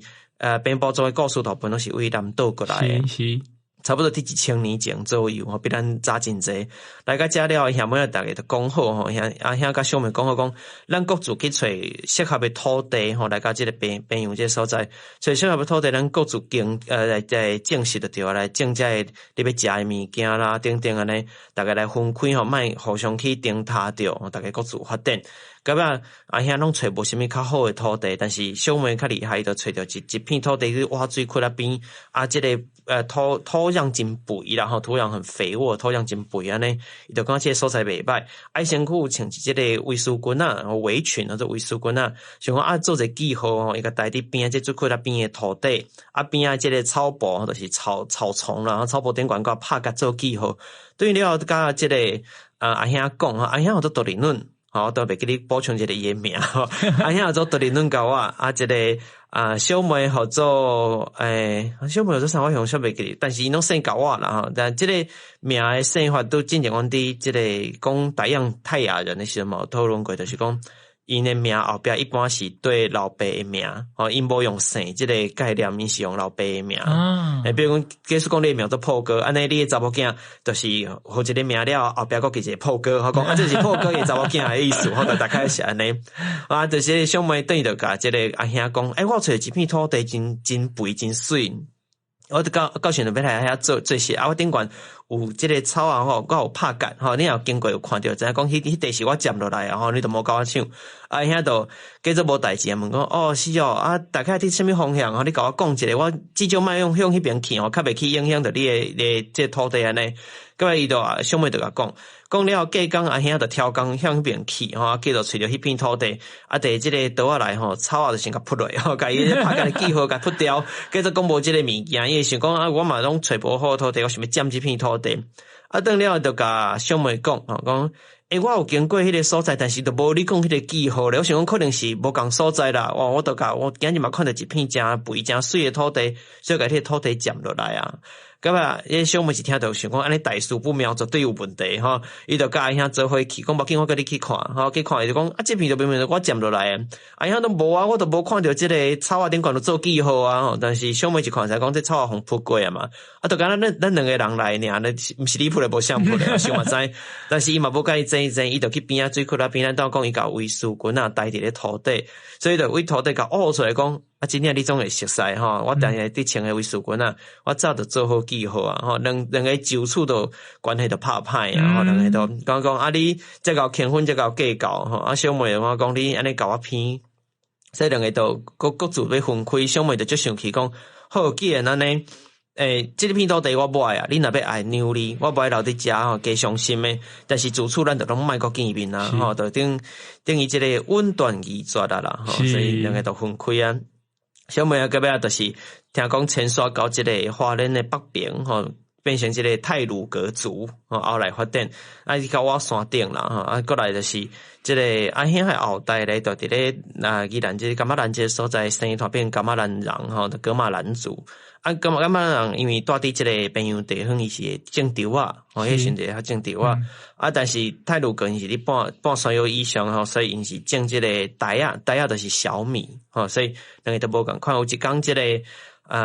平埔族的故事大部分攏是為南島過來的。差不多佇1000年前左右吼，比咱早真濟。來到遮了後，兄妹仔逐家就講好吼，兄阿兄佮小妹講好講，咱各自去揣適合的土地吼，來到這个平陽這个所在，揣適合的土地，咱各自耕來種植就對啊，來種這个你欲食的物件啦，等等按呢，逐家來分開吼，莫互相去爭他著，逐家各自發展。到尾阿兄攏揣無啥物較好的土地，但是小妹較厲害，伊就揣著一片土地佇挖水窟仔邊，啊，這个土壤真肥啦吼，土壤很肥沃，土壤真肥按呢，伊就感覺這个所在袂䆀，啊，伊身軀穿一這个圍絲裙仔，圍裙啊，做圍絲裙仔，想講啊，做一个記號吼，伊共刣佇邊仔這水窟仔邊的土地，啊邊仔這个草埔就是草叢啦，草埔頂懸閣拍結做記號，對了後，佮這个阿兄講吼，阿兄號做多里嫩，吼，我都袂記得補充一个伊的名吼，阿兄號做多里嫩共我，啊，這个小妹號做小妹號做啥我想袂記得，但是𪜶攏姓共我啦吼，但這个名的姓法都進前阮佇這个講泰雅泰雅人的時陣嘛有討論過，就是講𪜶的名後壁一般是綴老爸的名，吼，𪜶無用姓這個概念，𪜶是用老爸的名。比如講，假使講你的名做破哥，按呢你的查某囝就是號一个名了後，後壁閣加一个破哥，吼講啊，這是破哥的查某囝的意思，吼，就大概是按呢。啊，就是小妹轉就共這個阿兄講，欸，我揣一片土地真真肥真媠，我就到時陣欲來遐做做事，啊，我頂懸有這个草仔吼，閣有拍結吼，你若經過有看著，知影講彼塊是我佔落來的吼，你就莫共我搶。阿兄就假做無代誌啊，問講哦是哦，啊大概佇啥物方向吼？你共我講一下，我至少莫用向彼邊去吼，較袂去影響著你的這個土地按呢。到尾伊就小妹就共講，講了後隔工阿兄就挑工向彼邊去吼，啊，結果揣著彼片土地，啊，佇這个桌仔內吼，草仔就先共噗落，吼，共伊拍結的記號共噗掉，假做講無這个物件，伊會想講啊，我嘛攏揣無好土地，我想欲佔這片土地。啊，轉了後就共小妹講，吼，講，欸，我有經過彼个所在，但是都無你講彼个記號咧，我想講可能是無仝所在啦。哇，我就共我今日嘛看著一片誠肥誠媠的土地，所以共彼个土地佔落來啊。到尾，彼小妹一聽著想講按呢大事不妙，絕對有問題吼。伊就佮阿兄做伙去，講無要緊，我佮你去看，吼去看，伊就講啊，這片就明明我佔落來的，阿兄都無啊，我都無看著這个草仔頂懸有做記號啊，吼。但是小妹一看知講這草仔予噗過啊嘛，啊，就敢若咱兩個人來爾，呢毋是你噗的，無誰噗的，想嘛知。但是伊嘛無共伊爭一爭，伊就去邊仔水窟仔邊，咱當講伊共圍絲裙仔刣佇咧土底，所以就為土底共挖出來講。啊，真正你總會熟似吼，我定定佇穿的圍絲裙仔，我早就做好記號啊，吼，兩個就此都關係都拍歹啊，吼，兩個都講講啊，你這𠢕輕粉，這𠢕計較吼，啊，小妹我講你按呢共我騙，所以兩個都各自欲分開，小妹就足生氣講，好，既然按呢，欸，這片土地我無愛啊，你若欲愛讓你，我無愛留佇遮吼，加傷心的。但是自此咱就攏莫閣見面啊，吼，就等於這個穩斷義絕啊啦，吼，所以兩個就分開啊。小妹啊，到尾就是聽講遷徙到這个花蓮的北爿吼，變成這个太魯閣族吼，後來發展啊，去到我山頂啦吼，啊，過來就是這个阿兄的後代咧，就佇咧啊宜蘭這个噶瑪蘭這个所在生團變噶瑪蘭人吼，就噶瑪蘭族。啊，噶瑪蘭人因為住佇這个邊緣地方，伊是會種稻仔，吼，彼時陣較種稻仔。啊，但是太魯閣𪜶是佇半山腰以上吼，所以𪜶是種這個袋仔，袋仔就是小米吼，所以兩个都無仝款。有一工這个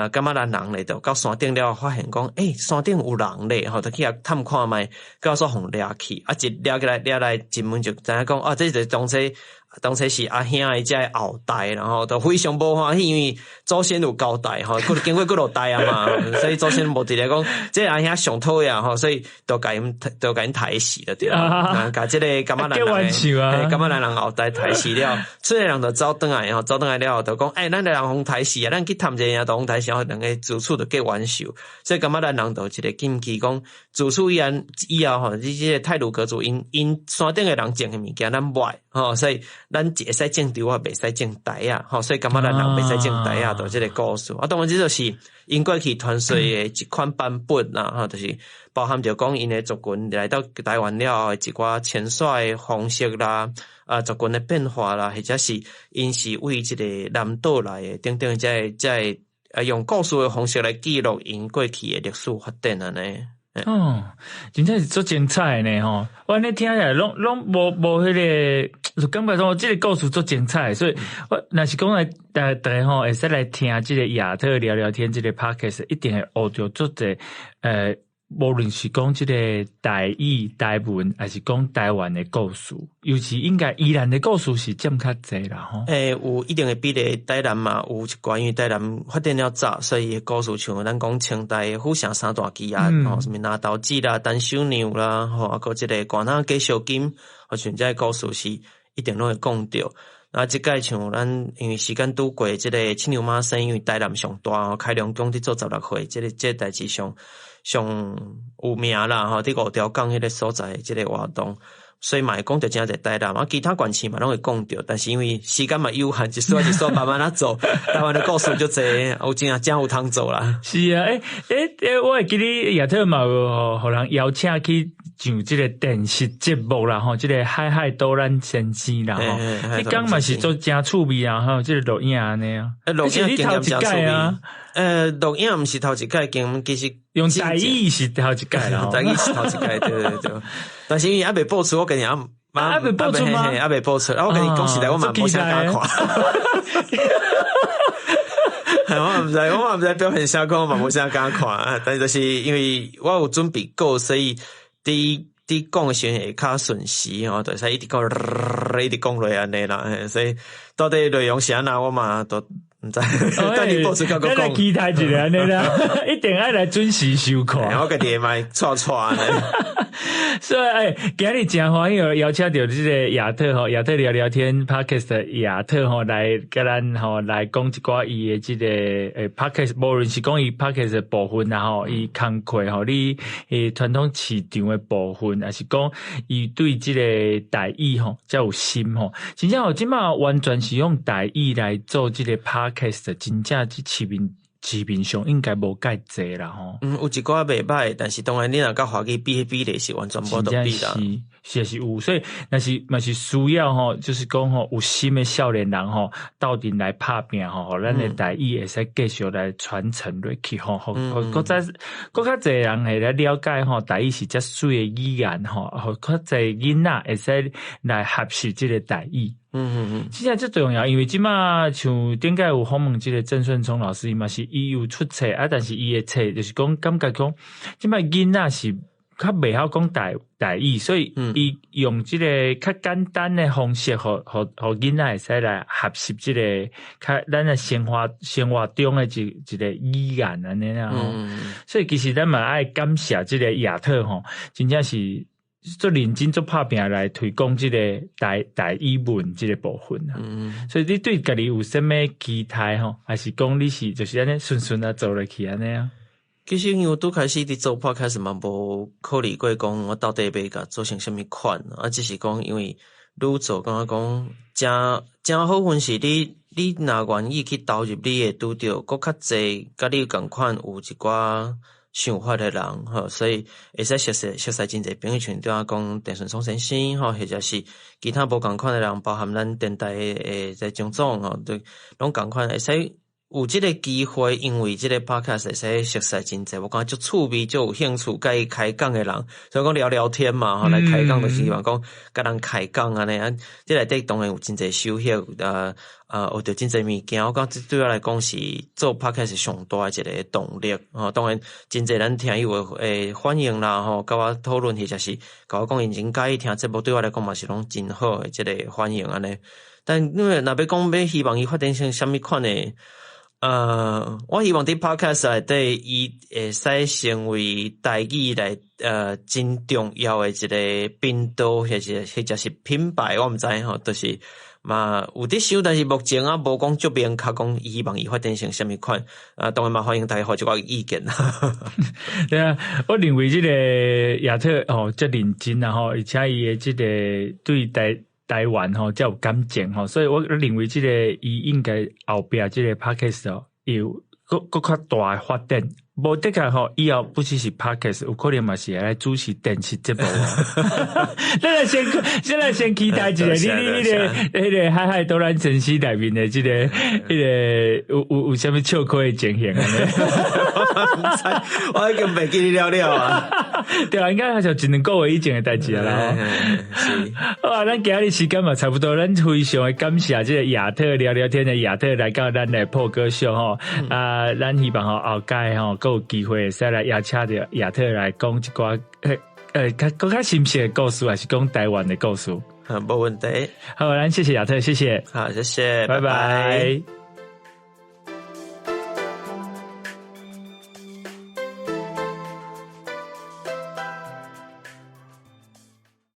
噶瑪蘭人咧，就到山頂了，發現講，欸，山頂有人咧，吼，就去遐探看覓，結果予掠去，啊，一掠起來，掠來一問就知影講，啊，這就是當初是阿兄的這个後代，然後就非常無歡喜，因為祖先有交代吼，閣經過幾落代啊嘛，所以祖先無佇咧講，這个阿兄上討厭吼，所以就共𪜶刣死就對了，共這个噶瑪蘭人，噶瑪蘭人後代刣死了，村的人就走轉來吼，走轉來了後就講，欸，咱的人予刣死啊，咱去探者就予刣死，兩个自此就結冤仇，所以噶瑪蘭人就有一个禁忌講，自此以後吼，你這个太魯閣族𪜶山頂的人種的物件，咱無愛吼，所以咱會使種稻仔，袂使種袋仔，吼，所以噶瑪蘭人袂使種袋仔，就這个故事。啊，當然這就是𪜶過去傳說的一款版本啦，吼，就是包含著講𪜶的族群來到台灣了後的一寡遷徙的方式啦，啊，族群的變化啦，或者是𪜶是為這个南島來的等等，這个啊，用故事的方式來記錄𪜶過去的歷史發展按呢。哦，真正是足精彩呢吼！我按呢聽起來攏無彼个，就感覺講這个故事足精彩，所以我若是講來逐家吼會使來聽這个亞特聊聊天這个 podcast，一定會學著足濟無論是講這个台語、台文，還是講台灣的故事，尤其應該宜蘭的故事是佔較濟啦吼。欸，有一定的比例，台南嘛有一寡，因為台南發展了早，所以故事像咱講清代府城三大奇案，吼，啥物拿刀子啦、陳守娘啦，吼，啊，閣這个官仔加燒金，吼，像這个故事是一定攏會講著。啊，這擺像咱因為時間拄過，這个七娘媽生，因為台南上大吼，開龍宮佇做16歲，這個代誌上上有名啦吼，佇五條港彼个所在這个活動。所以嘛會講著誠濟台南，啊，其他縣市嘛攏會講著，但是因為時間嘛有限，一煞一煞慢慢仔做，台灣的故事足濟，有真正有通做啦。是啊，欸，我會記得亞特嘛有予人邀請去上這個電視節目啦，吼，這個海海島咱先生啦，吼，彼工嘛是做誠趣味啊，吼，這個錄影按呢啊，錄影經驗誠趣味啊。錄影毋是頭一擺經，其實用台語是頭一擺啦，台語是頭一擺，對對對。但是因為猶未播出，我跟你講，猶未播出嗎？猶未播出，啊，我跟你講實在，我嘛無啥敢看。我毋知，我嘛毋知表現啥款，我嘛無啥敢看。但是就是因為我有準備過，所以佇講的時陣會較順時吼，就會使一直講，一直講落按呢啦。所以到底內容是按怎，我嘛都毋知。等你播出閣閣講。期待一下按呢啦，一定愛來準時收看。我家己會嘛掣掣按呢。所以，欸，今日誠歡喜邀請著這個亞特吼，亞特聊聊天 Podcast 亞特吼來佮咱吼來講一寡伊的這個欸 Podcast，無論是講伊 Podcast 的部分啦吼，伊工課吼，你欸傳統市場的部分，抑是講伊對這個台語吼遮有心吼，真正吼這馬完全是用台語來做這個 Podcast，真正這市面上應該無蓋濟啦吼。嗯，有一寡袂䆀，但是當然你若佮華語比比例是完全無得比啦。是，是是有，所以若是嘛是需要吼，就是講吼有心的少年人吼，鬥陣來拍拚吼，予咱的台語會使繼續來傳承落去吼，予閣再閣較濟人會來了解吼，台語是遮媠的語言吼，予較濟囡仔會使來學習這個台語。真正最重要，因為這馬像頂擺有訪問這個鄭順聰老師，伊嘛是伊有出冊啊，但是伊的冊就是講感覺講，這馬囡仔是較袂曉講台語，所以伊用這個較簡單的方式，予囡仔會使來學習這個較咱的生活中的一個語言按呢啦吼。所以其實咱嘛愛感謝這個亞特吼，真正是足認真足拍拚來推廣這個台語文這個部分啊。所以你對家己有啥物期待吼？還是講你是就是按呢順順啊做落去按呢啊？其實因為我拄開始佇做 podcast 嘛，無考慮過講我到底欲共做成啥物款啊，只是講因為愈做感覺講誠誠好運是你你若願意去投入，你會拄著閣較濟佮你仝款有一寡想法的人吼，所以會使熟識真濟朋友，像拄仔講鄭順聰先生吼，或者是其他無仝款的人，包含咱電台的這張總吼，都攏仝款會使有這个機會，因為這個 podcast 會使熟識真濟，我感覺足趣味、足有興趣，佮伊開講的人，所以講聊聊天嘛，吼，來開講就是希望講佮人開講按呢，啊，這內底當然有真濟收穫，學著真濟物件，我感覺這對我來講是做 podcast 上大的一個動力，吼，當然真濟咱聽友會反應啦，吼，佮我討論或者是共我講𪜶真佮意聽節目，對我來講嘛是攏真好的這個反應按呢。但因為若欲講欲希望伊發展成啥物款的？我希望佇 podcast 內底，伊會使成為台語來真重要的一個頻道，或者是品牌，我毋知吼，就是嘛有佇想，但是目前啊無講足明確講，希望伊發展成啥物款，啊，當然嘛歡迎大家予一寡意見。對啊，我認為這個亞特吼遮認真啊吼，而且伊的這個對台灣吼遮有感情吼，所以我認為這個伊應該後壁這個 podcast 哦，有閣較大的發展。無的確吼，以後不只是 podcast，有可能嘛是會來主持電視節目哦。咱來先期待一下，你彼個海海島咱城市內面的這個彼個有啥物笑詼的情形按呢？我已經袂記得了了啊。對啊，應該還是一兩個月以前的代誌啊啦。是。好啊，咱今日時間嘛差不多，咱非常的感謝這個亞特聊聊天的亞特來到咱的破哥秀吼。啊，咱希望吼後擺吼閣有機會會使來邀請著亞特來講一寡較閣較深細的故事，還是講台灣的故事。好，無問題。好，咱謝謝亞特，謝謝。好，謝謝，拜拜。